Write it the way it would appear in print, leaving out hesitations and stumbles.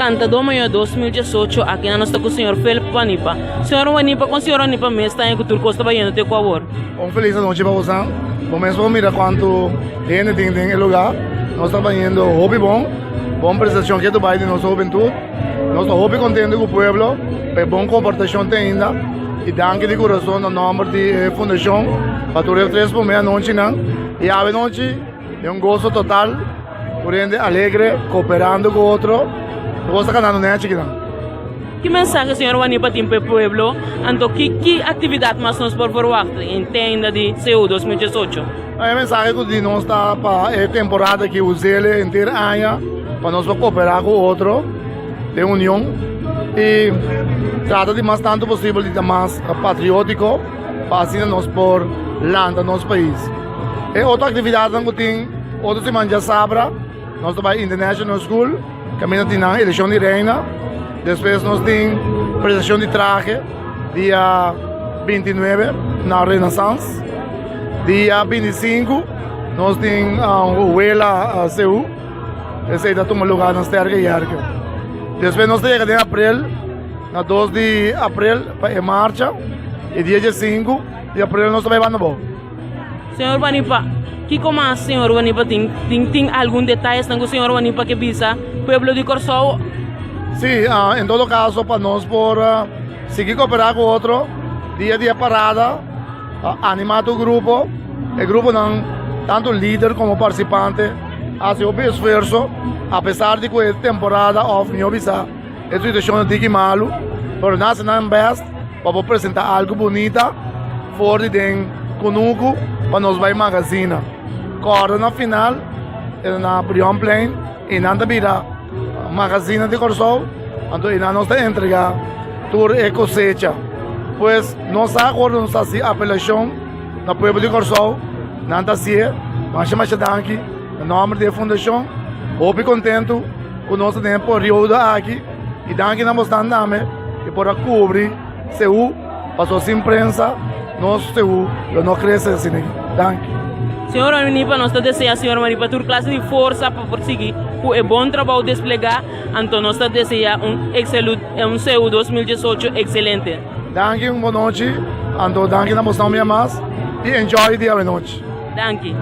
Cantador Mayor 2018 aki na nos ta ku señor Philip Wanipa. Señor Wanipa, kon señor Wanipa mes ta ku tur kos ta bayendo te ku awor? Un felis anochi pa bosan. Bo mes por mira kuantu hende tin den e lugá. Nos ta bayendo hopi bon. Bon presentashon ke ta bai di nos hubentut. Nos ta hopi kontentu ku pueblo pa e bon komportashon te ainda. I danki di kurason na nòmber di e fundashon pa tur e tres promé anochinan. I awe nochi e un goso total. Tur hende alegre, kooperando ku otro. Tur kos ta kanando nèchi kinan. Ki mensahe señor Wanipa tin pa e pueblo? Anto ki ki aktividat mas nos por verwachta en tenda di CU 2018? E mensahe ku di nos ta pa e temporada aki us'el henter aña pa nos por kooperá ku otro den union i trata di mas tantu posibel di ta mas patriótiko pa asina nos por lanta nos pais. E otro aktividatnan ku tin otro siman djasabra nos ta bai International School. Kaminda tin nan elekshon di reina. Despues nos tin presentashon di trahe dia 29 na Renaissance. Dia 25 nos tin Huela CU. Esei ta tuma lugar na Sterke Yerke. Despues nos ta yega den aprel, na 2 di aprel pa e marcha. I dia 15 di aprel nos ta bai banda abou. Señor Wanipa, kiko mas señor Wanipa tin? Tin tin algun detayesnan ku señor Wanipa ke bisa pueblo di Kòrsou? Sí, en todo kaso pa nos por sigui kooperá ku otro dia di e parada, animá tur grupo, e gruponan tantu lider komo partisipante hasi hopi esfuerso apesar di ku e temporada òf mihó bisa e situashon ta tiki malu, pero nan hasi nan bèst pa por presentá algu bunita for di den kunuku pa nos bai magazina. Kòrda na final na Brionplein i nan ta bira magazina di Kòrsou, anto i nan nos ta entregá tur e kosecha. Pues nos sa ora nos ta hasi apelashon na pueblo di Kòrsou, nan ta hasié. Masha masha danki na nòmber di e fundashon. Hopi kontentu ku nos ta den e periodo aki i danki na bosnan tambe ku por a kubri Seú. Pasobra sin prensa nos Seú lo no krese asina aki. Danki. Señor Manipa, nos ta desea Señor Manipa tur klase di forsa pa por sigui ku e bon trabou desplegá, anto nos ta desea un un Seú 2018 ekselente. Danki, un bon nochi, anto danki na bosnan un bia mas i enjoy di awenochi. Danki.